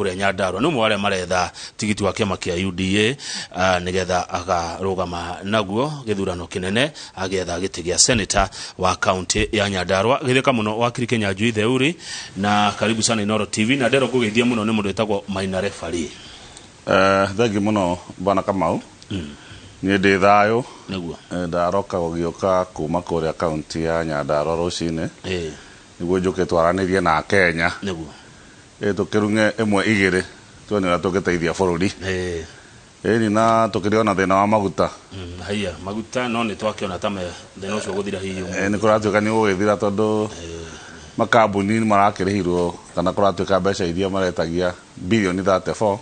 Kũrĩa Nyandarua nĩ ũmwe wa arĩa maretha tigiti wa kĩama kĩa UDA, nĩgetha akarũgama naguo gĩthurano kĩnene agĩetha gĩtĩ gĩa senator wa kaunti ya Nyandarua. Gĩthĩka mũno wakiri Kĩnyanjui Theuri, na karibu sana Inooro TV. Na ndero ngũgeithia mũno nĩ mũndũ wĩtagwo Maina Referee. Thengi mũno, bwana Kamau. Niĩ ndĩ thayũ. Nĩguo. Ndaroka gũgĩũka kuma kũrĩa kaunti ya Nyandarua rũcinĩ nĩguo njũke twaranĩrie na Kenya. Tũkĩrung'e ĩmwe igĩrĩ tuone ũrĩa tũngĩteithia bũrũri. Ĩni na tũkĩrĩ ona thĩna wa maguta. Haiya, maguta no nĩ twakĩona ta me thĩna ũcio gũthira hihi ũmũthĩ. Nĩ kũratuĩka nĩ ũgũgĩthira tondũ makambuni nĩ marakĩrĩhirwo kana kũratuĩka mbeca iria maretagia bilioni 34.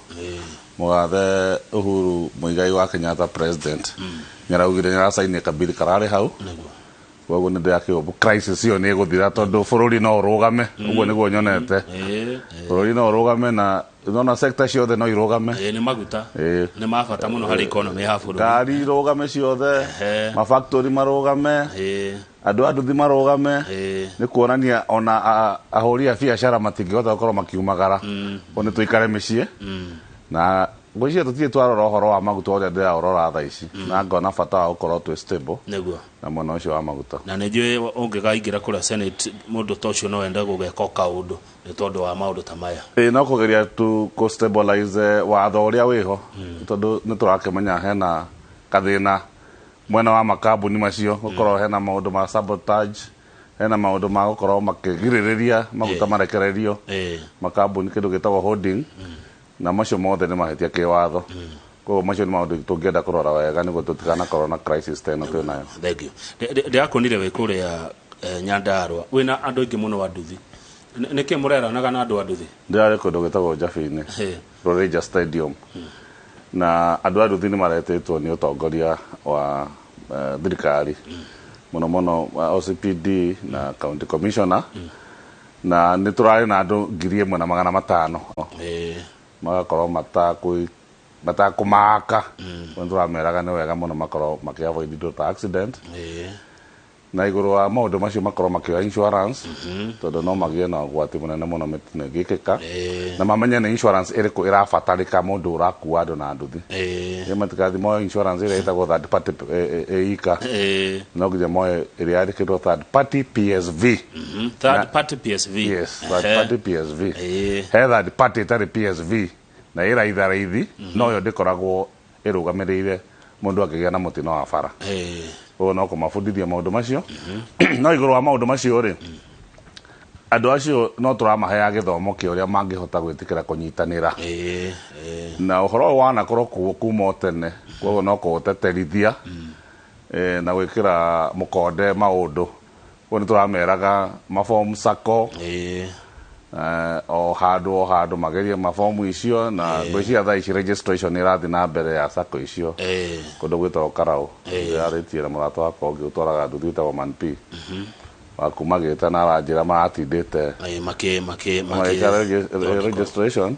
Mũgathe Uhuru Muigai wa Kenyatta, president, nĩ araugire nĩ aracaini kabili kararĩ hau. Koguo nĩ ndĩrakĩũmbu crisis ĩyo nĩ ĩgũthira tondũ bũrũri no ũrũgame. Ũguo nĩguo nyonete. Bũrũri no ũrũgame na nona sector ciothe no irũgame. Nĩ maguta nĩ ma bata mũno harĩ economy ya bũrũri. Ngari irũgame ciothe, mafactory marũgame, andũ a nduthi marũgame. Nĩ kuonania ona ahũri a biacara matingĩhota gũkorwo makiumagara. Koguo nĩ tũikare mĩciĩ na ngwĩciria tũtirĩ twarora ũhoro wa maguta ũrĩa ndĩraũrora thaa ici na ngona bata wa gũkorwo twĩ stable na mwena ũcio wa maguta. Na nĩ njũĩ ũngĩkaingĩra kũrĩa Senate, mũndũ ta ũcio no ende gũgeka o kaũndũ nĩ tondũ wa maũndũ ta maya. Ĩĩ, no kũgeria tu kũ stabilize watho ũrĩa wĩho tondũ nĩ tũrakĩmenya hena kathĩna mwena wa makambuni macio gũkorwo hena maũndũ ma sabotage, hena maũndũ ma gũkorwo makĩgirĩrĩria maguta marekererio makambuni, kĩndũ gĩtagwo holding, na macio mothe nĩ mahĩtia kĩwatho. Koguo macio nĩ maũndũ tũngĩenda kũrora wega nĩguo tũtikanakorwo na crisis ta ĩno twĩ nayo. Thank you. Ndĩrakuonire wĩ kũrĩa Nyandarua wĩna andũ aingĩ mũno a nduthi. Nĩkĩ mũreranaga na andũ a nduthi? Ndĩrarĩ kũndũ gwĩtagwo Njabĩ-inĩ, Rorĩnja Stadium, na andũ a nduthi nĩ maretĩtwo nĩ ũtongoria wa thirikari, mũno mũno OCPD na county commissioner, na nĩ tũrarĩ na andũ 1,500 magakorwo matakũmaka. Nĩ tũrameraga nĩ wega mũno makorwo makĩ avoid indo ta accident na igũrũ wa maũndũ macio makorwo makĩoya insurance tondũ no magĩe na ũgwati mũnene mũno mĩtino ĩngĩkĩka, na mamenye nĩ insurance ĩrĩkũ ĩrabatarĩka mũndũ ũrakua andũ na nduthi. Ĩ matikathi moe insurance ĩrĩa ĩtagwo third party ĩ ika. No nginya moe ĩrĩa yandĩkĩtwo third party PSV. Third party PSV. Yes, third party PSV. He third party ĩtarĩ PSV na ĩ raitha raithi, no yo ndĩkoragwo ĩrũgamĩrĩire mũndũ angĩgĩa na mũtino wa bara. Koguo no kũmabundithia maũndũ macio. No igũrũ wa maũndũ macio rĩ, andũ acio no tũramaheaga gĩthomo kĩa ũrĩa mangĩhota gwĩtĩkĩra kũnyitanĩra na ũhoro ũyũ wanakorwo kuo kuma o tene. Koguo no kũũteterithia na gwĩkĩra mũkonde maũndũ. Koguo nĩ tũrameraga mabomu sacco o handũ o handũ magerie mabomu icio, na ngwĩciria thaa ici registration nĩ ĩrathiĩ na mbere ya sacco icio kũndũ gwĩtagwo Karau. Ndĩrarĩtie na mũrata wakwa ũngĩ ũtwaraga nduthi wĩtagwo Man P wa kuma Gĩta, na aranjĩra maratindĩte Makĩ makĩ magĩka registration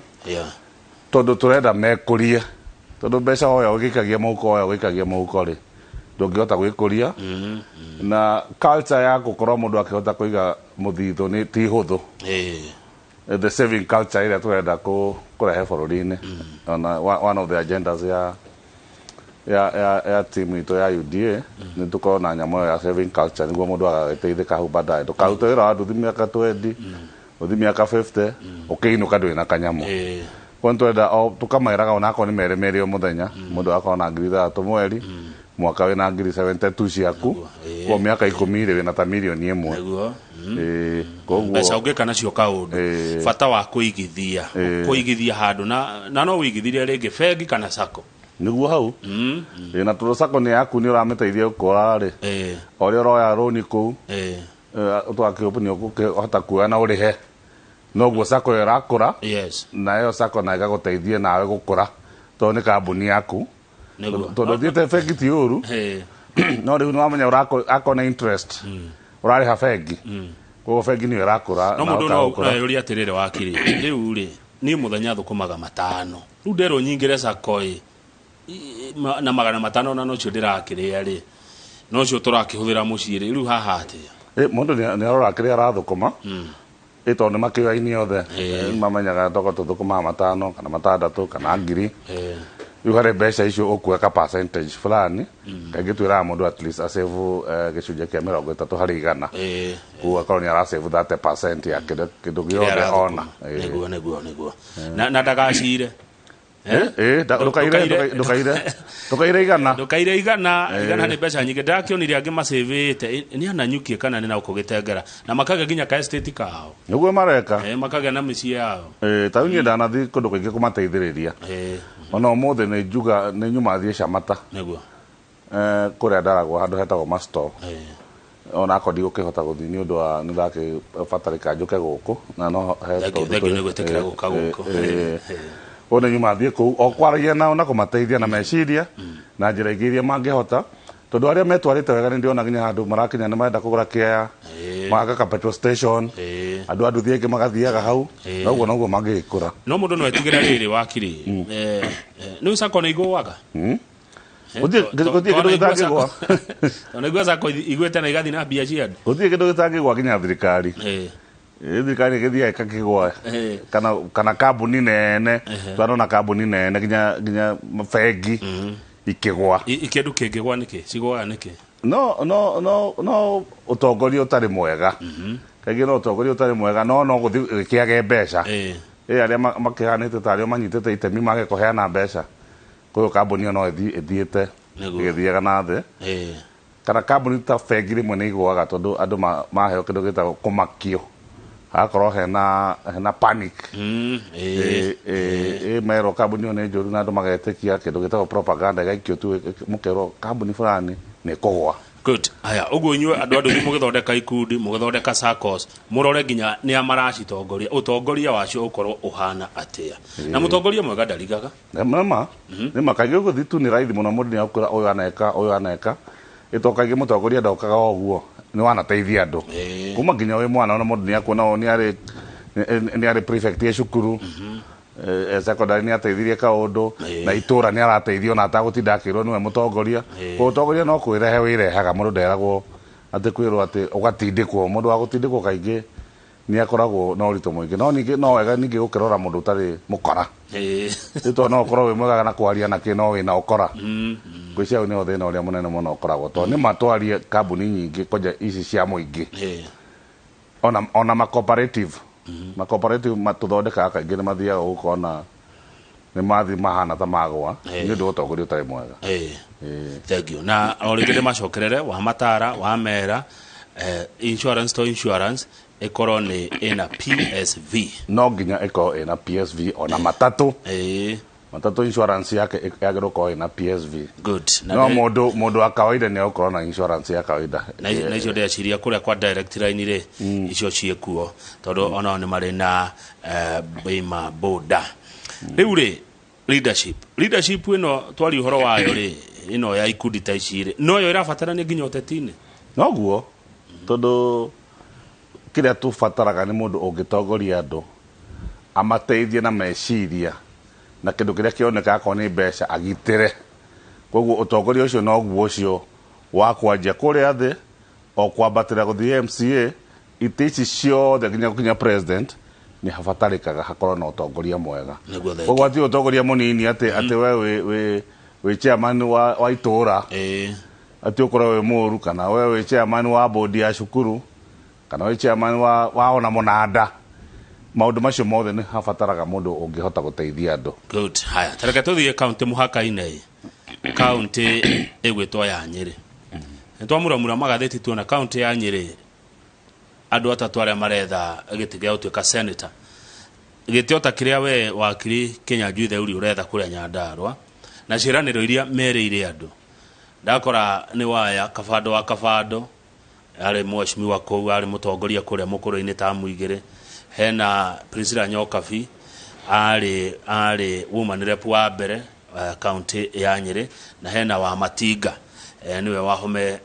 tondũ tũrenda mekũrie, tondũ mbeca woya ũgĩikagia mũhuko, woya ũgĩikagia mũhuko rĩ, ndũngĩhota gwĩkũria. Na culture ya gũkorwo mũndũ akĩhota kũiga mũthithũ nĩ ti hũthũ. The saving culture ĩrĩa tũrenda kũrehe bũrũri-inĩ, ona one of the agendas ya team itũ ya UDA nĩ tũkorwo na nyamũ ĩyo ya saving culture nĩguo mũndũ agagĩteithĩka hau baadaye. Ndũkarute wĩra wa nduthi mĩaka 20, ũthi mĩaka 50, ũkĩinũka ndũrĩ na kanyamũ. Koguo nĩtũrenda o tũkameraga onakorwo nĩ merĩ merĩ o mũthenya, mũndũ agakorwo na 6,000 mweri, mwaka wĩna 72,000 ciaku. Koguo mĩaka 10 rĩ, wĩna ta mirioni 1. Ĩĩ, koguo Mbeca ũngĩka nacio kaũndũ. Bata wa kũigithia, kũigithia handũ na no wĩigithirie rĩngĩ bengi kana sacco. Nĩguo hau. Ĩĩ, na tondũ sacco nĩ yaku, nĩ ũramĩteithia gũkũra rĩ, o ũrĩa ũroya rũni kũu, twakĩũmbu nĩ ũkũhota kuoya na ũrĩhe, noguo sacco ĩyo ĩrakũra. Na ĩyo sacco na ĩgagũteithia nawe gũkũra tondũ nĩ kambuni yaku. Tondũ ũthiĩte bengi ti ũru, no rĩu nĩwamenya akorwo nĩ interest ũrarĩha bengi, koguo bengi nĩyo ĩrakũra No na mũndũ no ũkagũkũra. No eyũrie atĩrĩrĩ, wakiri, rĩu rĩ, niĩ mũthenya thũkũmaga 500, rĩu nderwo nyingĩre sacco ĩ na 500, na nocio ndĩrakĩrĩa rĩ, nocio tũrakĩhũthĩra mũciĩ rĩ, rĩu haha atĩa? Ĩ, mũndũ nĩ arora kĩrĩa arathũkũma. Ĩ tondũ nĩ makĩoyaine othe. Ĩĩ. Nĩ mamenyaga toko tũthũkũmaga matano kana matandatũ kana ngiri. Ĩĩ. Rĩu harĩ mbeca icio ũkuoya ka percentage fulani, kaingĩ twĩraga mũndũ at least asave gĩcunjĩ kĩa 30%. Ĩĩ. Koguo akorwo nĩ arasave 30% ya kĩndũ kĩndũ Kĩrĩa gĩothe ona. arathũkũma. Ĩĩ. Nĩguo nĩguo nĩguo. Na na ndagacire. Ĩĩ, ndũkaire ndũkaire ndũkaire igana. Ndũkaire igana, igana nĩ mbeca nyingĩ. Ndakĩonire angĩ macĩvĩte nĩ ananyukie kana nĩ na gũkũ gĩtengera na makagĩa nginya ka estate kao. Nĩguo mareka. Makagĩa na mĩciĩ yao. Ĩĩ, ta rĩu niĩ ndanathiĩ kũndũ kũingĩ kũmateithĩrĩria. Ona ũmũthĩ nĩ njuga nĩ nyuma thiĩ Camata. Nĩguo. Kũrĩa ndaragwo handũ hetagwo Masto. Ona akorwo ndigũkĩhota gũthiĩ nĩ ũndũ wa nĩ ndakĩbatarĩka njũke gũkũ na no he Thank you, tondũ thank you tũrĩ- nĩ gwĩtĩkĩra gũka gũkũ. Ũguo nĩ nyuma thiĩ kũu o kwaragia nao na kũmateithia na meciria na njĩra ingĩ iria mangĩhota, tondũ arĩa metwarĩte wega nĩ ndĩrona nginya handũ marakinya nĩ marenda kũgũra kĩaya, magaka ka petrol station, andũ a nduthi aingĩ magathiaga hau, na ũguo noguo mangĩgĩkũra. No mũndũ no etigĩra rĩrĩ wakiri, nĩ sacco nĩ igũaga. Gũtirĩ gũtirĩ kĩndũ gĩtangĩgwa. Tondũ sacco igwĩte na igathiĩ na mbia cia andũ. Gũtirĩ kĩndũ gĩtangĩgwa nginya thirikari. Thirikari ĩgĩthiaga ĩkakĩgwa kana kambuni nene, twanona kambuni nene nginya nginya bengi ikĩgwa. Kĩndũ kĩngĩgwa nĩkĩ cigwaga nĩkĩ? No no no no ũtongoria ũtarĩ mwega, kaingĩ no ũtongoria ũtarĩ mwega, no no gũthiĩ gĩkĩage mbeca. Ĩ arĩa makĩhanĩte ta arĩa manyitĩte itemi mage kũheana mbeca, koguo kambuni ĩyo no ĩthiĩte ĩgĩthiaga na thĩ. Kana kambuni ta bengi rĩmwe nĩ igũaga tondũ andũ maheo kĩndũ gĩtagwo kũmakio, hagakorwo hena hena panic. Ĩ merwo kambuni ĩyo nĩ njũru na andũ magetĩkia kĩndũ gĩtagwo propaganda ĩgaikio tu, mũkerwo kambuni fulani nĩ ĩkũgwa. Good. Haya, ũguo inyuĩ andũ a ndũthi mũgĩthondeka ikundi, mũgĩthondeka SACCOs, mũrore nginya nĩ a maracitongoria, ũtongoria wacio ũkorwo ũhana atĩa. Na mũtongoria mwega ndarigaga. Nĩma nĩma, kaingĩ gũthiĩ tu nĩ raithi mũno, mũndũ nĩ akwĩra ũyũ aneka ũyũ aneka, ĩto kaingĩ mũtongoria ndokaga o ũguo, nĩ wanateithia andũ kuma nginya wĩ mwana, ona mũndũ nĩ akuona ũyũ nĩ arĩ prefect e cukuru, secondary nĩ ateithirie kaũndũ na itũra nĩ arateithio na atagũtinda akĩrwo nĩwe mũtongoria. Koguo ũtongoria no kwĩrehe wĩrehaga, mũndũ nderagwo atĩ kwĩrwo atĩ ũgatindĩkwo. Mũndũ wa gũtindĩkwo kaingĩ nĩ akoragwo na ũritũ mũingĩ, no ningĩ no wega ningĩ gũkĩrora mũndũ ũtarĩ mũkora, nĩ tondũ no ũkorwo wĩ mwega na kwaria na kĩ no wĩna ũkora. Ngwĩciria hau nĩho thĩna ũrĩa mũnene mũno ũkoragwo, tondũ nĩ ma twarie kambuni nyingĩ kwanja ici cia mũingĩ, ona ma cooperative, ma cooperative tũthondekaga kaingĩ nĩ mathiaga gũkona nĩ mathiĩ mahana ta magwa nĩ ũndũ wa ũtongoria ũtarĩ mwega. Thank you. Na o rĩngĩ ndĩmacokerere wa matara wa mera, insurance to insurance ĩkorwo nĩ ĩna PSV. No nginya ĩkorwo ĩna PSV, ona matatũ. Matatũ insurance yake yagĩrĩirwo gũkorwo ĩna PSV. Good. Na no mũndũ wa kawaida nĩ egũkorwo na insurance ya kawaida. Na icio ndĩreciria kũrĩa kwa direct line rĩ, icio ciĩkuo tondũ onao nĩ marĩ na bima boda. Rĩu rĩ, leadership ĩno twari ũhoro wayo rĩ, ĩno ya ikundi ta ici rĩ, noyo ĩrabatarania nginya ũteti-inĩ. Noguo, tondũ kĩrĩa tũbataraga nĩ mũndũ ũngĩtongoria andũ, amateithie na meciria na kĩndũ kĩrĩa kĩoneka akorwo nĩ mbeca agitĩre. Koguo ũtongoria ũcio noguo ũcio wa kwanjia kũrĩa thĩ o kwambatĩra gũthiĩ MCA, itĩ ici ciothe nginya gũkinya president, nĩ habatarĩkaga hakorwo na ũtongoria mwega. Nĩguo, thank you. Koguo ti ũtongoria mũnini atĩ we wĩ chairman wa itũra atĩ ũkorwo wĩ mũru, kana we wĩ chairman wa board ya cukuru, kana wĩ chairman wa ona mũnanda, maũndũ macio mothe nĩ habataraga mũndũ ũngĩhota gũteithia andũ. Good. Haya, tareke tũthiĩ kaunti mũhaka-inĩ, kaunti ĩgwĩtwo ya Nyĩrĩ. Nĩ twamuramura magathĩti tuona kaunti ya Nyĩrĩ andũ atatũ arĩa maretha gĩtĩ gĩa gũtuĩka senator, gĩtĩ ota kĩrĩa we wakiri Kĩnyanjui Theuri ũretha kũrĩa Nyandarua, na ciĩranĩro iria merĩire andũ. Ndakora nĩ waya Kabando wa Kabando, arĩ mheshimiwa kũu, arĩ mũtongoria kũrĩa mũkũrũ-inĩ ta Muigĩrĩ. Hena Priscilla Nyokabi, arĩ woman rep wa mbere kaunti ya Nyĩrĩ, na hena wa Matinga, nĩwe wahome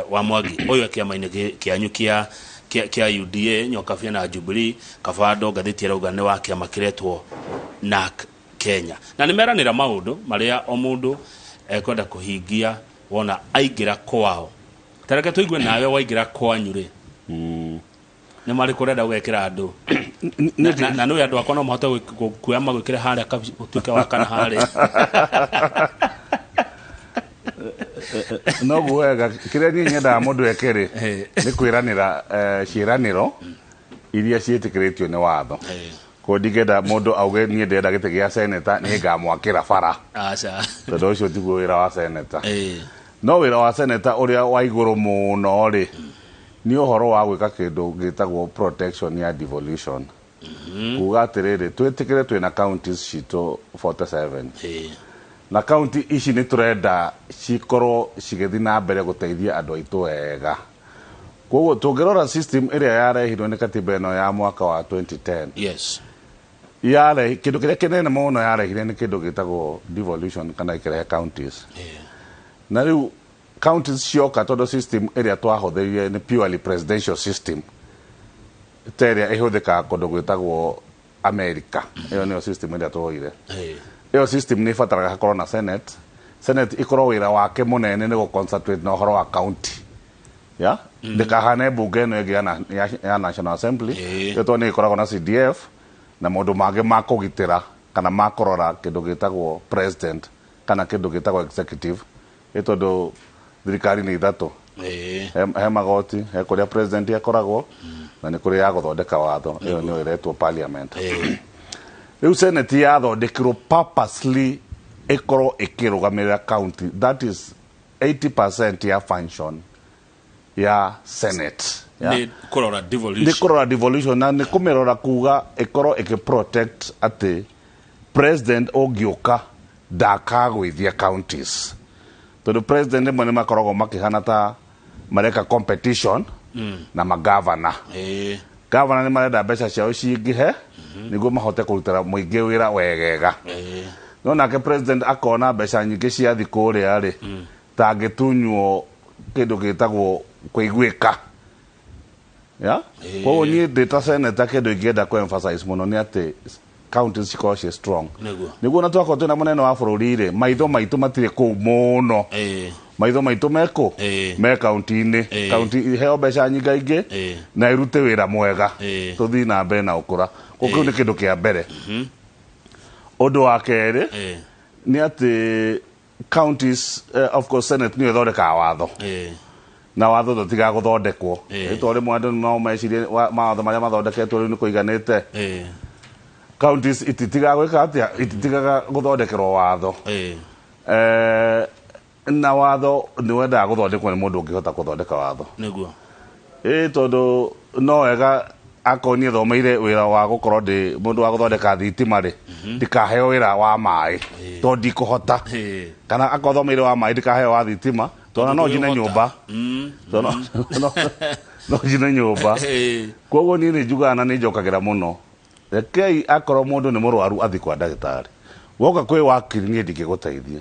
wa Mwangi ũyũ kĩama-inĩ kĩanyu kĩa UDA, Nyokabi na Jubilee. Kabando ngathĩti ĩrauga nĩ wa kĩama kĩretwo NARC Kenya, na nĩ meranĩra maũndũ marĩa o mũndũ ekwenda kũhingia wona aingĩra kwao. Tareke tũigue nawe waingĩra kwanyu rĩ. Nĩ marĩkũ ũrenda gũgekĩra andũ? Na nĩ andũ akwa no mahote kuoya magwĩkĩre harĩa ũtuĩke wa kana harĩa. Noguo wega, kĩrĩa niĩ nyendaga mũndũ eke rĩ, nĩ kwĩranĩra ciĩranĩro iria ciĩtĩkĩrĩtio nĩ watho. Koguo ndingĩenda mũndũ auge niĩ ndĩrenda gĩtĩ gĩa seneta, niĩ ngamwakĩra bara. Aca. Tondũ ũcio tiguo wĩra wa seneta. No wĩra wa seneta ũrĩa wa igũrũ mũno rĩ, nĩ ũhoro wa gwĩka kĩndũ gĩtagwo protection ya devolution. Kuga atĩrĩrĩ, twĩtĩkĩre twĩna counties citũ 47. Na county ici nĩ tũrenda cikorwo cigĩthiĩ na mbere gũteithia andũ aitũ wega. Koguo tũngĩrora system ĩrĩa yarehirwo nĩ katiba ĩno ya mwaka wa 2010. Yes. Yare kĩndũ kĩrĩa kĩnene mũno yarehire nĩ kĩndũ gĩtagwo devolution kana ĩkĩrehe counties. Na rĩu counties cioka tondũ system ĩrĩa twahũthĩrire nĩ purely presidential system. Ta ĩrĩa ĩhũthĩkaga kũndũ gwĩtagwo America. Ĩyo nĩyo system ĩrĩa twoire. Ĩyo system nĩ ĩbataraga hakorwo na Senate. Senate ĩkorwo wĩra wake mũnene nĩ gũ-concentrate na ũhoro wa county. Ya? Ndĩkahane mbunge ĩno ĩngĩ ya National Assembly. Ĩyo tondũ nĩ ĩkoragwo na CDF na maũndũ mangĩ ma kũgitĩra kana ma kũrora kĩndũ gĩtagwo president kana kĩndũ gĩtagwo executive. Ĩ tondũ thirikari nĩ ithatũ. He magoti, he kũrĩa president akoragwo, na nĩ kũrĩ ya gũthondeka watho, ĩyo nĩyo ĩretwo parliament. Rĩu Senate yathondekirwo purposely ĩkorwo ĩkĩrũgamĩrĩra county. That is 80% ya function ya Senate. Nĩ kũrora devolution. Nĩ kũrora devolution na nĩ kũmĩrora kuga ĩkorwo ĩkĩ-protect atĩ president ũngĩũka ndakagũithia counties. Tondũ president rĩmwe nĩ makoragwo makĩhana ta mareka competition na magavana. Gavana nĩ marenda mbeca ciao cingĩhe nĩguo mahote kũrutĩra mũingĩ wĩra wegega. No nake president akona mbeca nyingĩ ciathi kũrĩa rĩ, ta angĩtunywo kĩndũ gĩtagwo kũiguĩka. Ya? Koguo niĩ ndĩ ta senator kĩndũ ingĩenda kũ emphasize mũno nĩ atĩ counties cikorwo ciĩ strong. Nĩguo na twakorwo twĩna mũnene wa bũrũri rĩ, maitho maitũ matirĩ kũu mũno. Maitho maitũ mekũ? Me county-inĩ. County iheo mbeca nyingaingĩ na irute wĩra mwega. Tũthiĩ na mbere na ũkũra. Koguo kĩu nĩ kĩndũ kĩa mbere. Ũndũ wa kerĩ nĩ atĩ counties, of course Senate nĩyo ĩthondekaga watho. Na watho ndũtigaga gũthondekwo. Nĩ tondũ rĩmwe andũ no mecirie mawatho marĩa mathondeketwo rĩu nĩ kũiganĩte. Counties ititigaga gwĩka atĩa? Ititigaga gũthondekerwo watho. Na watho nĩ wendaga gũthondekwo nĩ mũndũ ũngĩhota gũthondeka watho. Nĩguo. Tondũ no wega akorwo niĩ thomeire wĩra wa gũkorwo ndĩ mũndũ wa gũthondeka thitima rĩ, ndikaheo wĩra wa maĩ, tondũ ndikũhota. Kana akorwo thomeire wa maĩ ndikaheo wa thitima, tondũ no njine nyũmba. Tondũ no njine nyũmba. Koguo niĩ nĩ njugaga na nĩ njokagĩra mũno. Rekei akorwo mũndũ nĩ mũrwaru athiĩ kwa ndagĩtarĩ. Woka kwĩ wakiri niĩ ndingĩgũteithia.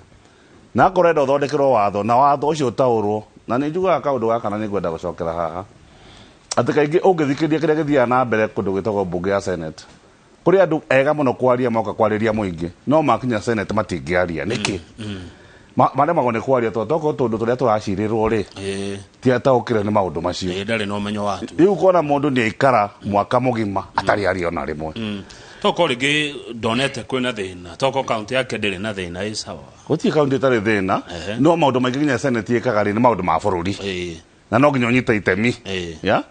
Na akorwo enda ũthondekerwo watho, na watho ũcio ũtaũrwo, na nĩ njugaga kaũndũ gaka na nĩ ngwenda gũcokera haha. Atĩ kaingĩ ũngĩthikĩrĩria kĩrĩa gĩthiaga na mbere kũndũ gwĩtagwo mbunge ya Senate, kũrĩ andũ ega mũno kwaria moka kwarĩria mũingĩ, no makinya Senate matingĩaria. Nĩkĩ? Maremagwo nĩ kwaria tondũ tokorwo tũndũ tũrĩa tũracirĩrwo rĩ, ti ataũkĩre nĩ maũndũ macio. Ndarĩ na ũmenyo wa tu. Rĩu ũkona mũndũ nĩ aikara mwaka mũgima atarĩ aria ona rĩmwe. Tokorwo rĩngĩ ndonete kwĩna thĩna, tokorwo kaunti yake ndĩrĩ na thĩna, ĩ sawa. Gũtirĩ kaunti ĩtarĩ thĩna, no maũndũ maingĩ nginya Senate ĩkaga rĩ, nĩ maũndũ ma bũrũri. Na no nginya ũnyite itemi. Ya?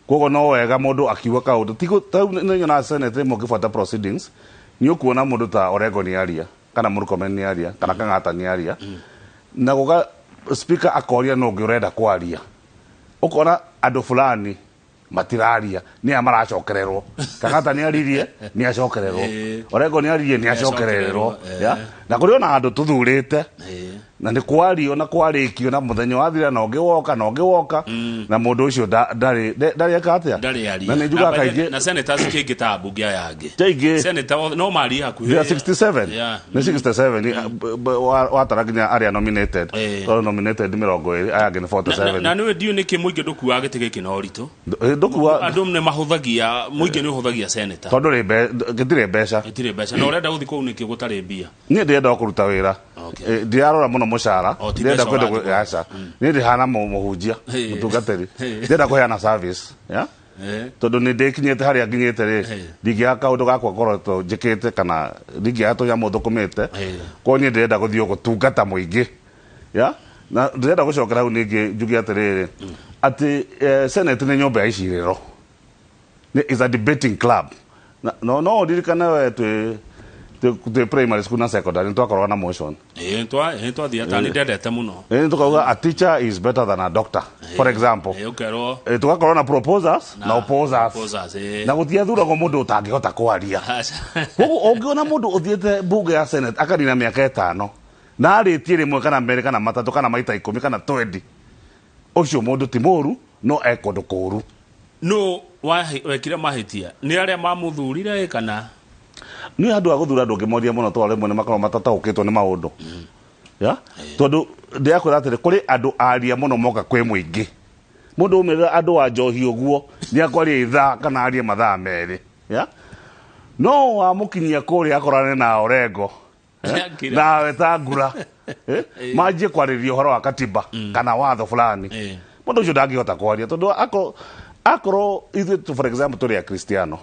Koguo no wega mũndũ akiuga kaũndũ. Ti ta rĩu nĩ nyonaga Senate rĩmwe ũkĩbuata proceedings, nĩ ũkuona mũndũ ta Orengo nĩ aria, kana Murkomen nĩ aria, kana Kang'ata nĩ aria. Na gũka speaker akoria nũ ũngĩ ũrenda kwaria. Ũkona andũ fulani matiraria, nĩ aya maracokererwo. Kang'ata nĩ aririe, nĩ acokererwo. Orengo nĩ aririe, nĩ acokererwo. Ya? Na kũrĩ ona andũ tũthurĩte. Na nĩ kwario na kwarĩkio na mũthenya wathira na ũngĩ woka na ũngĩ woka na mũndũ ũcio ndarĩ eka atĩa? Ndarĩ aria. Na nĩ njugaga kaingĩ Na senators kĩngĩ ta ambunge aya angĩ. Kaingĩ. Senator no marie hakuhĩ. They are 67. Yeah. Nĩ 67. Watara nginya arĩa nominated. Tondũ nominated nĩ mĩrongo ĩrĩ, aya angĩ nĩ 47. Na nĩwe ndiũĩ nĩkĩ mũingĩ ndũkuaga gĩtĩ gĩkĩ na ũritũ. Ndũkua. Andũ nĩ mahũthagia, mũingĩ nĩ ũhũthagia senator. Tondũ gĩtirĩ mbeca. Gĩtirĩ mbeca. Na ũrenda gũthiĩ kũu nĩkĩ gũtarĩ mbia? Niĩ ndĩrenda kũruta wĩra. Ndirarora mũno mũcara. O, ti Ndĩrenda mbeca kwenda ũrathiĩ aca. Niĩ ndĩhana mũhunjia, mũtungatĩri. Ndĩrenda kũheana service, ya? Tondũ nĩ ndĩkinyĩte harĩa nginyĩte rĩ, ndingĩaga kaũndũ gakwa ngoretwo njĩkĩte kana ndingĩaga tũnyamũ thũkũmĩte. Koguo niĩ ndĩrenda gũthiĩ gũtungata mũingĩ. Ya? Na ndĩrenda gũcokera hau ningĩ njuge atĩrĩrĩ, atĩ Senate nĩ nyũmba ya icirĩro. Is a debating club. Na, no no ũririkane we twĩ primary school na secondary nĩ twakoragwo na motion. Ĩĩ twathiaga ta nĩ ndendete mũno. Ĩĩ tukauga a teacher is better than a doctor, for example. Ĩĩ ũkerwo Tugakorwo na proposers na opposers. Opposers, ĩĩ. Na gũtiathuragwo mũndũ ũtangĩhota kwaria. Koguo ũngĩona mũndũ ũthiĩte bunge ya Senate akanina mĩaka 5 na arĩtie rĩmwe kana merĩ kana matatũ kana maita 10 kana 20, ũcio mũndũ ti mũru no e kũndũ kũru. No wekire mahĩtia nĩ arĩa mamũthurire kana nĩ andũ a gũthura ndũngĩmoria mũno tondũ rĩmwe nĩ makoragwo matataũkĩtwo nĩ maũndũ. Ya? Tondũ ndĩrakwĩra atĩrĩ, kũrĩ andũ aria mũno moka kwĩ mũingĩ. Mũndũ umĩrĩra andũ a njohi ũguo nĩ akwaria ithaa kana arie mathaa merĩ. Ya? No wamũkinyia kũrĩa akorane na Orengo na Wetangula, manjie kwarĩrĩria ũhoro wa katiba kana watho fulani, mũndũ ũcio ndangĩhota kwaria tondũ akorwo ithuĩ for example tũrĩ Akristiano,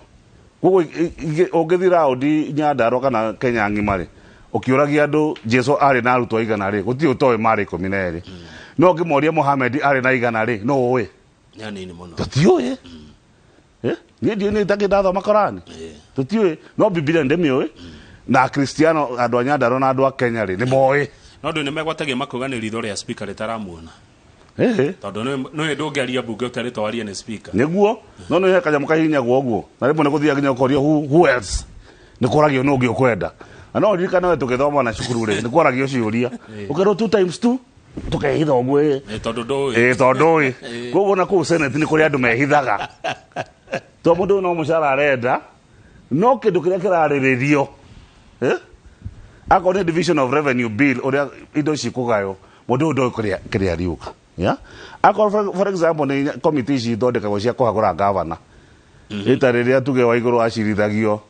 koguo ũngĩthiĩ raũndi Nyandarua kana Kenya ng'ima rĩ, ũkĩũragia andũ Jesu arĩ na arutwo aigana rĩ, gũtirĩ ũtoĩ marĩ 12. No ũngĩmoria Mohammed arĩ na igana rĩ, no ũĩ? Nĩ anini mũno. Tũtiũĩ. Niĩ ndiũĩ nĩ itakĩ ndathoma Korani. Tũtiũĩ, no Biblia ndĩmĩũĩ. Na Akristiano andũ a Nyandarua na andũ a Kenya rĩ, nĩ moĩ. No andũ nĩ megwatagia makauga nĩ ritho rĩa speaker rĩtaramuona. Tondũ nĩ ndũngĩaria mbunge ũtarĩtwo warie nĩ speaker. Nĩguo, no nĩ he kanyamũ kahihinyagwo ũguo. Na rĩmwe nĩ gũthiaga nginya ũkorio who else? Nĩ kũragio nũ ũngĩ ũkwenda. Na no ũririkane we tũgĩthoma na cukuru rĩ, nĩ kwaragio ciũria. Ũkerwo 2 times 2 tũkehitha ũguo ĩ. Tondũ ndũĩ. Tondũ ndũĩ. Koguo na kũu Senate nĩ kũrĩ andũ mehithaga. Tondũ mũndũ no mũcara arenda, no kĩndũ kĩrĩa kĩrarĩrĩrio. Akorwo nĩ division of revenue bill ũrĩa indo cikũgaywo, mũndũ ũyũ ndoĩ kĩrĩa ariuga. Yeah? Akorwo for example nĩ committee ici ithondekagwo cia kũhagũra governor. Ita rĩrĩa tuge wa igũrũ acirithagio,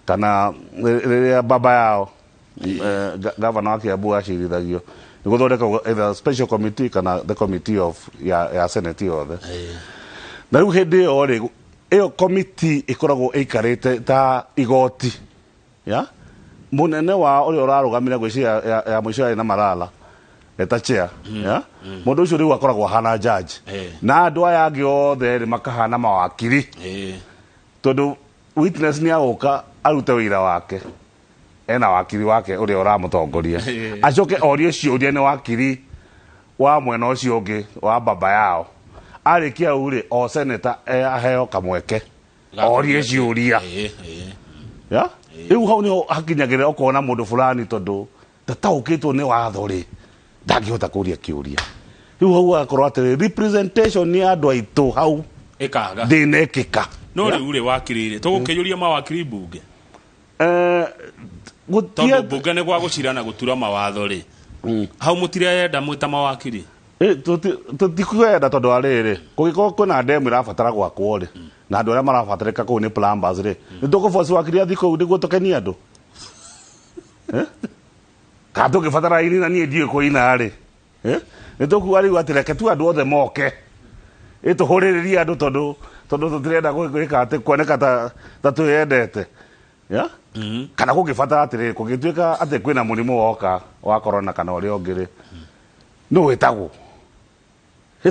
kana rĩrĩa baba yao governor wa Kiambu acirithagio, nĩ gũthondekagwo either special committee kana the committee of ya Senate yothe. Na rĩu hĩndĩ ĩyo rĩ, ĩyo committee ĩkoragwo ĩikarĩte ta igoti. Ya? Mũnene wa ũrĩa ũrarũgamĩra ngwĩciria ya mũico yarĩ na Malala eta chair. Ya? Mũndũ ũcio rĩu akoragwo ahana judge. Na andũ aya angĩ othe rĩ makahana mawakiri. Tondũ witness nĩ agũka arute wĩira wake. Ena wakiri wake ũrĩa ũramũtongoria. Acoke orie ciũria nĩ wakiri wa mwena ũcio ũngĩ wa baba yao. Arĩkia hau rĩ, o senator aheo kamweke. Orie ciũria. Ya? Rĩu hau nĩho hakinyagĩrĩra ũkona mũndũ fulani tondũ ndataũkĩtwo nĩ watho rĩ, ndangĩhota kũria kĩũria. Rĩu hau agakorwo atĩrĩ, representation ya andũ aitũ hau ĩkaga ndĩnekĩka. No rĩu rĩ wakiri rĩ, tũgũkĩyũria mawakiri mbunge? Tondũ mbunge nĩ gwa gũcira na gũtura mawatho rĩ. Hau mũtireyenda mwĩ ta mawakiri? Tũtikwenda tondũ wa rĩrĩ, kũngĩkorwo kwĩna demu ĩrabatara gwakwo rĩ, na andũ arĩa marabatarĩka kũu nĩ plumbers rĩ, nĩ tũkũboci wakiri athiĩ kũu nĩguo tũkenie andũ? Kana tũngĩbatara aini na niĩ ndiũĩ kũina rĩ, Nĩ tũkuga rĩu atĩ reke tu andũ othe moke, tũhũrĩrĩrie andũ tondũ tũtirenda gwĩka atĩ kuoneka ta twĩyendete. Ya? Kana kũngĩbatara atĩrĩrĩ, kũngĩtuĩka atĩ kwĩna mũrimũ woka wa corona kana ũrĩa ũngĩ rĩ, nũ wĩtagwo?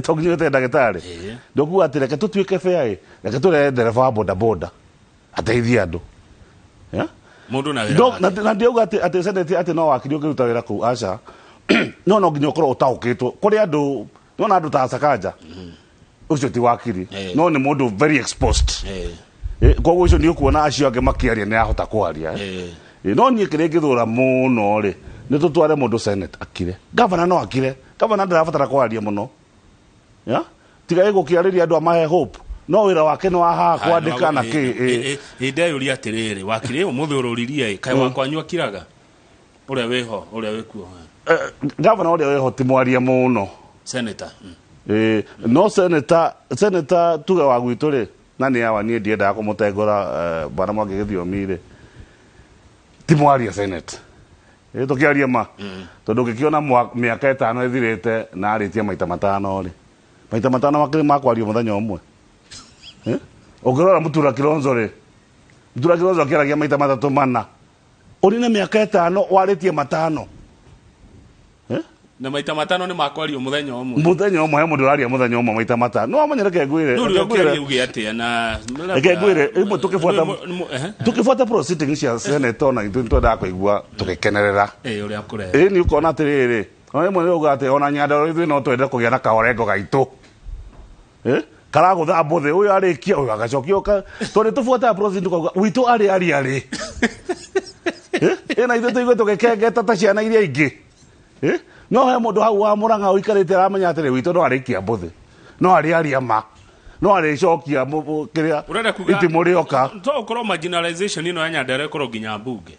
To nginya wĩte ndagĩtarĩ. Ndũkuga atĩ reke tũtuĩke fair ĩ, reke tũrehe ndereba wa boda boda ateithie andũ. Ya? Mũndũ na wĩra wake. Na ndiauga atĩ Senate atĩ no wakiri ũngĩruta wĩra kũu, aca. No no nginya ũkorwo ũtaũkĩtwo. Kũrĩ andũ, nĩwona andũ ta Sakaja. Ũcio ti wakiri. No nĩ mũndũ very exposed. Koguo ũcio nĩ ũkuona acio angĩ makĩaria nĩ ahota kwaria. No niĩ kĩrĩa ingĩthũra mũno rĩ, nĩ tũtware mũndũ Senate akire. Governor no akire. Governor ndarabatara kwaria mũno. Ya? Tiga ĩgũkĩarĩria andũ amahe hope. No wĩra wake nĩ wa haha kwandĩka na kĩ. Ndeyũria atĩrĩrĩ, wakiri ũmũthĩ ũrũririe ĩ, kaĩ wakwanyu akiraga? Ũrĩa wĩho, ũrĩa wĩkuo. Governor ũrĩa wĩho ti mwaria mũno. Senator. No senator tuge wa gwitũ rĩ, na nĩ awa niĩ ndiendaga kũmũtengũra, bwana Mwangi Gĩthiomi rĩ, ti mwaria Senate. Tũkĩaria ma. Tondũ ũngĩkĩona mĩaka 5 ĩthirĩte na arĩtie maita 5 rĩ, maita 5 makĩrĩ ma kwaria mũthenya ũmwe. Ũngĩrora Mũtura Kilonzo rĩ, Mũtura Kilonzo akĩaragia maita matatũ mana, ũrĩ na mĩaka 5 warĩtie 5. Na maita 5 nĩ makwario mũthenya ũmwe. Mũthenya ũmwe he mũndũ ũraria mũthenya ũmwe maita 5. No wamenye reke ngwĩre. Rĩu Reke ngwĩre. uge atĩa na Reke ngwĩre, rĩmwe tũkĩbuata proceedings cia Senate ona ithuĩ nĩtwendaga kũigua tũgĩkenerera. Ũrĩa kũreka. Nĩ ũkona atĩrĩrĩ, ona rĩmwe nĩ ũgauga atĩ ona Nyandarua ithuĩ no twende kũgĩa na kaorengo gaitũ. Karagũtha mbũthĩ, ũyũ arĩkia, ũyũ agacokia ũka. Tondũ nĩtũbuataga proceedings tũkauga, witũ arĩ aria rĩ. Ĩna ithuĩ tũigue tũgĩkengeta ta ciana iria ingĩ. No he mũndũ hau wa Mũrang'a ũikarĩte aramenya atĩrĩ, witũ no arĩkia mbũthĩ, no arĩ aria ma, no arĩcokia kĩrĩa Ũrenda kuga itimũ rĩoka. To ũkorwo marginalization ĩno ya Nyandarua ĩkorwo nginya mbunge.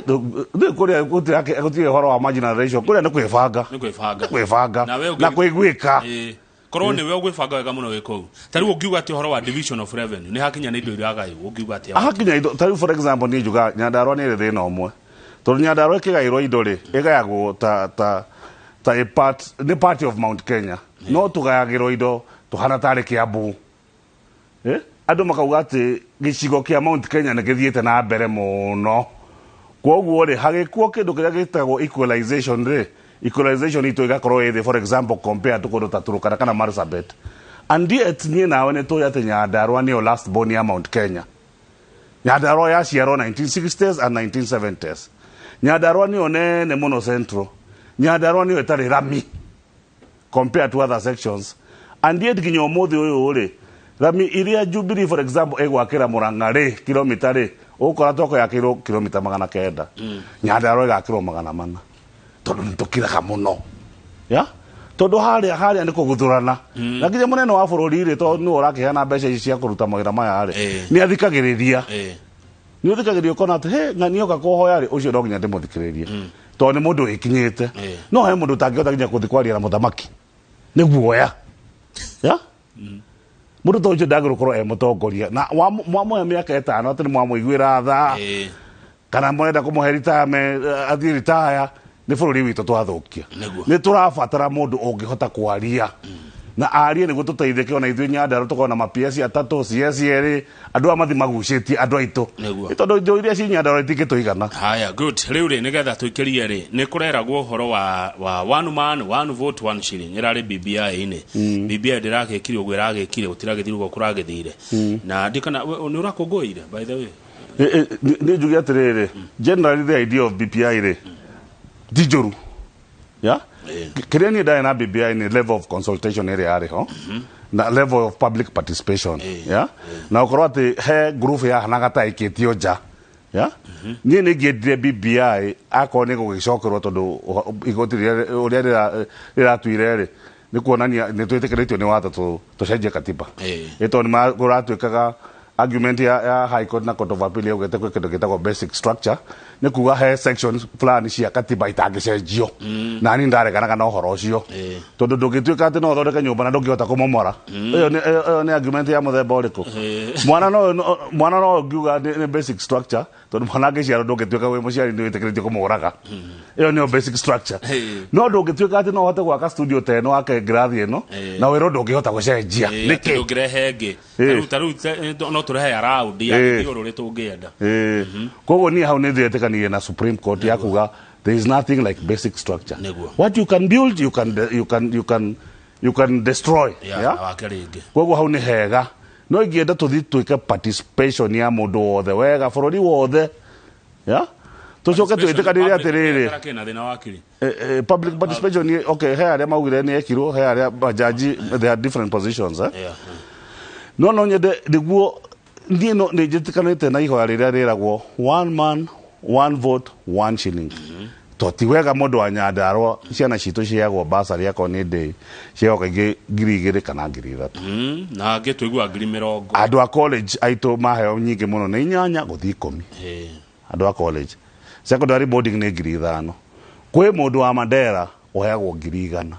Rĩu kũrĩa gũtirĩ ũhoro wa marginalization, kũrĩa nĩ kwĩbanga. Nĩ kwĩbanga. Nĩ kwĩbanga. Na we ũngĩ- Na kwĩguĩka. Korwo nĩwe ũgwĩbanga wega mũno wĩ kũu. Ta rĩu ũngiuga atĩ ũhoro wa division of revenue nĩ hakinya nĩ indo iragaywo, ũngiuga atĩa? Hakinya indo, ta rĩu for example niĩ njugaga Nyandarua nĩ ĩrĩ thĩna ũmwe. Tondũ Nyandarua ĩkĩgaĩrwo indo rĩ, ĩgayagwo ta a part, nĩ part of Mount Kenya. No tũgayagĩrwo indo tũhana tarĩ Kiambu. Andũ makauga atĩ gĩcigo kĩa Mount Kenya nĩ gĩthiĩte na mbere mũno. Kwoguo rĩ, hagĩkuo kĩndũ kĩrĩa gĩtagwo equalization rĩ, equalization itũ ĩgakorwo ĩ thĩ, for example compared to kũndũ ta Turkana kana Marsabit. And yet niĩ nawe nĩ tũĩ atĩ Nyandarua nĩyo last born ya Mount Kenya. Nyandarua yaciarwo 1960s and 1970s. Nyandarua nĩyo nene mũno Central. Nyandarua nĩyo ĩtarĩ rami compared to other sections. And yet nginya ũmũthĩ ũyũ rĩ, rami iria Jubilee for example ĩgwakĩra Mũrang'a rĩ, kilomita rĩ, ũgũkora toko yakĩirwo kilomita 900. Nyandarua ĩgakĩrwo 400. Tondũ nĩ tũkiraga mũno. Ya? Tondũ harĩa nĩ kũguthũrana. Na nginya mũnene wa bũrũri rĩ, tondũ nĩwe ũrakĩheana mbeca ici cia kũruta mawĩra maya rĩ, nĩ athikagĩrĩria. Nĩ ũthikagĩrĩria ũkona atĩ, he, ng'ani oka kũhoya rĩ, ũcio no nginya ndĩmũthikĩrĩrie. Tondũ nĩ mũndũ wĩkinyĩte. No he mũndũ ũtangĩhota nginya gũthiĩ kwaria na mũthamaki. Nĩ guoya. Ya? Mũndũ ta ũcio ndagĩrĩirwo gũkorwo e mũtongoria. Na mwamũhe mĩaka 5 atĩ nĩ mwamũiguĩra tha. Kana mũrenda kũmũhe retirement, athiĩ retire, nĩ bũrũri witũ twathũkia. Nĩ tũrabatara mũndũ ũngĩhota kwaria. Na arie nĩguo tũteithĩke ona ithuĩ Nyandarua tũkorwo na ma PS 3, CS 2, andũ aya mathiĩ magucĩtie andũ aitũ. Nĩ tondũ indo iria ci Nyandarua itingĩtũigana. Haya, good. Rĩu rĩ, nĩgetha tũikĩrie rĩ, nĩ kũreragwo ũhoro wa one man, one vote, one shilling. Ĩrarĩ BBI-inĩ. BBI ndĩragĩkire ũguo ĩragĩkire, gũtiragĩthire ũguo kũragĩthire. Na ndikana, we, nĩ ũrakũngũĩire, by the way? Nĩ njuge atĩrĩrĩ, generally the idea of BBI rĩ, ti njũru. Yeah? Kĩrĩa niĩ ndarĩ na BBI nĩ level of consultation ĩrĩa yarĩ ho, na level of public participation. Yeah? Na ũkorwo atĩ he group yahanaga ta ĩkĩtio nja. Yeah? Niĩ nĩ ingĩendire BBI akorwo nĩ gũgĩcokerwo tondũ igoti ũrĩa rĩratuire rĩ, nĩ kuonania nĩ twĩtĩkĩrĩtio nĩ watho tũcenjie katiba. Ĩ tondũ nĩ kũratuĩkaga argument ya High Court na Court of Appeal yaugĩte kwĩ kĩndũ gĩtagwo basic structure, nĩ kuga he sections fulani cia katiba itangĩcenjio. Na niĩ ndareganaga na ũhoro ũcio. Tondũ ndũngĩtuĩka atĩ no ũthondeke nyũmba na ndũngĩhota kũmomora. Ĩyo nĩ argument ya mũthemba ũrĩkũ? Mwana no ũngiuga nĩ basic structure, tondũ mwana angĩciarwo ndũngĩtuĩka wĩ mũciari nĩ wĩtĩkĩrĩtio kũmũraga. Ĩyo nĩyo basic structure. No ndũngĩtuĩka atĩ no ũhote gwaka studio ta ĩno, wake ngirathi ĩno, na wĩrwo ndũngĩhota gũcenjia. Nĩkĩ? Atĩ ndũngĩrehe ĩngĩ. Tarĩu no tũrehe ya round ya gĩthiũrũrĩ tũngĩenda. Koguo niĩ hau nĩ ndĩretĩkanirie na Supreme Court ya kuga there is nothing like basic structure. What you can build, you can destroy. Yeah, Yeah? na wake rĩngĩ. Koguo hau nĩ hega. No ingĩenda tũthiĩ twĩke participation ya mũndũ wothe wega bũrũri wothe. Yeah? Tũcoke twĩtĩkanĩre atĩrĩrĩ. Kĩna thĩna wa akili. Public participation ni, okay, he arĩa maugire nĩ ekirwo, he arĩa majaji, they are different positions, eh? No, no nyende nĩguo niĩ no nĩ njĩtĩkanĩte na ihoya rĩrĩa rĩragwo one man, one vote, one shilling. To ti wega mũndũ wa Nyandarua ciana citũ ciheagwo bursary akorwo nĩ ndĩ ciheagwo kaingĩ ngiri igĩrĩ kana ngiri ithatũ. Na angĩ tũiguaga ngiri mĩrongo. Andũ a college aitũ maheo nyingĩ mũno nĩ 8 gũthiĩ 10. Andũ a college. Secondary boarding nĩ ngiri ithano. Kwĩ mũndũ wa Mandera ũheagwo ngiri igana.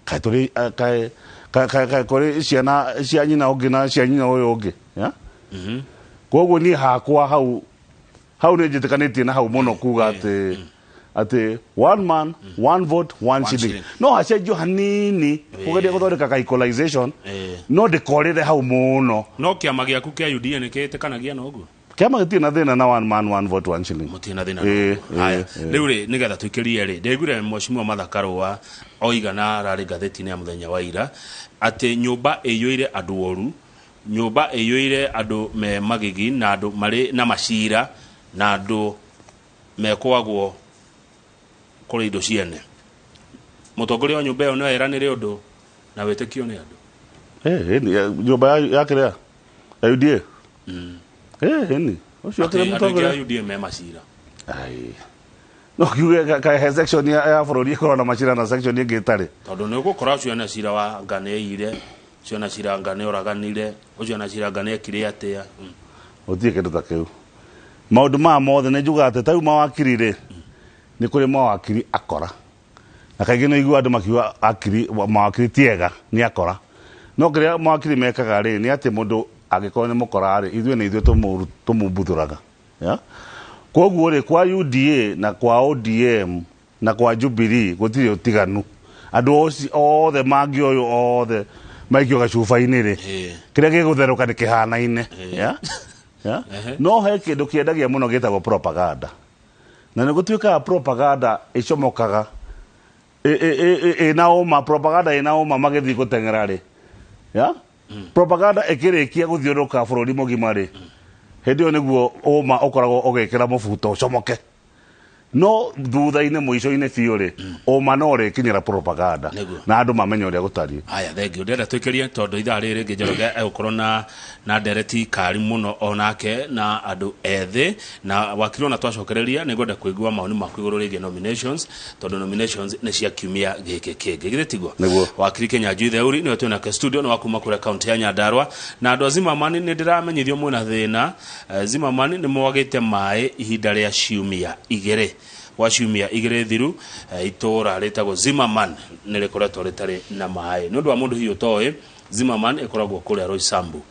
Kaĩ tũrĩ, kaĩ, kaĩ, kaĩ, kaĩ kũrĩ ciana cia nyina ũngĩ na cia nyina ũyũ ũngĩ, ya? Koguo niĩ hakwa hau, hau nĩ njĩtĩkanĩtie na hau mũno kuga atĩ Atĩ one man, one vote, one shilling. Shilling. No hacenjio hanini kũgeria gũthondeka ka equalization, no ndĩkorĩre hau mũno. No kĩama gĩaku kĩa UDA nĩ kĩĩtĩkanagia na ũguo? Kĩama gĩtirĩ na thĩna na one man, one vote, one shilling. Mũtirĩ na thĩna. Ĩĩ. Haya. Rĩu rĩ, nĩgetha tũikĩrie rĩ, ndĩraiguire Mheshimiwa Martha Karũa oiga na ararĩ ngathĩti-inĩ ya mũthenya wa ira atĩ nyũmba ĩiyũire andũ oru, nyũmba ĩiyũire andũ me magigi na andũ marĩ na macira na andũ mekwagwo kũrĩ indo ciene, mũtongoria wa nyũmba ĩyo no eranĩre ũndũ na wĩtĩkio nĩ andũ? Ĩĩ, nyũmba ya kĩrĩa ya UDA, ĩĩ, ũcio Atĩ akĩrĩ andũ aingĩ a mũtongoria. UDA me macira. Ai. No kiuge ka he section ya bũrũri ĩkorwo na macira na section ĩngĩ ĩtarĩ. Tondũ nĩ ũgũkora ũcio ena cira wa nga nĩ aiyire, ũcio ena cira nga nĩ oraganire, ũcio ena cira nga nĩ ekire atĩa. Gũtirĩ kĩndũ ta kĩu. Maũndũ maya mothe nĩ njugaga atĩ tarĩu mawakiri rĩ, nĩ kũrĩ mawakiri akora, na kaingĩ nĩ ũiguaga andũ makiuga akiri mawakiri ti ega, nĩ akora. No kĩrĩa mawakiri mekaga rĩ, nĩ atĩ mũndũ angĩkorwo nĩ mũkora rĩ, ithuĩ nĩ ithuĩ tũmumbuthũraga, yeah? Koguo rĩ, kwa UDA na kwa ODM na kwa Jubilee gũtirĩ ũtiganu. Andũ othe mangĩoywo othe maikio gacuba-inĩ rĩ, kĩrĩa gĩgũtherũka nĩ kĩhanaine, yeah? Yeah? No he kĩndũ kĩendagia mũno gĩtagwo propaganda, na nĩ gũtuĩkaga propaganda ĩcomokaga ĩna ũma, propaganda ĩna ũma magĩthiĩ gũteng'era rĩ, yeah? Propaganda ĩkĩrĩkia gũthiũrũrũka bũrũri mũgima rĩ, hĩndĩ ĩyo nĩguo ũma ũkoragwo ũgĩkĩra mũbuto ũcomoke. No thutha-inĩ, mũico-inĩ biũ rĩ, ũma no ũrĩkinyĩra propaganda na andũ mamenye ũrĩa gũtariĩ. Haya, thengiũ. Ndĩrenda twĩkĩrie tondũ ithaa rĩrĩ rĩngĩ Njoroge egũkorwo na ndereti kari mũno onake na andũ ethĩ na wakiri. Ona twacokereria, nĩ ngwenda kũigua maoni maku igũrũ rĩgiĩ nominations, tondũ nominations nĩ cia kiumia gĩkĩ kĩngĩ, githĩ tiguo? Nĩguo. Wakiri Kĩnyanjui Theuri nĩwe twĩ nake studio, nĩ wa kuma kũrĩa kaunti ya Nyandarua. Na andũ a Zimmerman, nĩ ndĩramenyithio mwĩna thĩna. Zimmerman nĩ mwagĩte maĩ ihinda rĩa ciumia 2, gwa ciumia 2 thiru. Itũũra rĩtagwo Zimmerman nĩ rĩkoretwo rĩtarĩ na maĩ. Nĩ ũndũ wa mũndũ hihi ũtoĩ, Zimmerman ĩkoragwo kũrĩa Roysambu,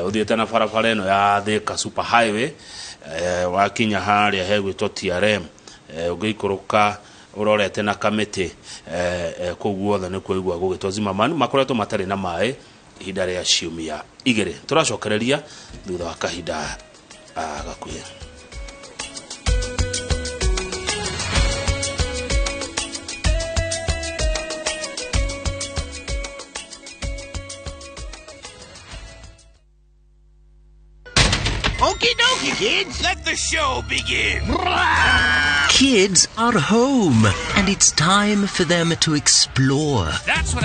ũthiĩte na barabara ĩno ya Thika Super Highway, wakinya harĩa hegwĩtwo TRM, ũngĩikũrũka ũrorete na kamĩtĩ, kũu guothe nĩ kuigua gũgĩtwo Zimmerman. Makoretwo matarĩ na maĩ ihinda rĩa ciumia 2. Tũracokereria thutha wa kahinda gakuhĩ. Okie dokie, kids. Let the show begin. Kids are home, and it's time for them to explore. That's what I'm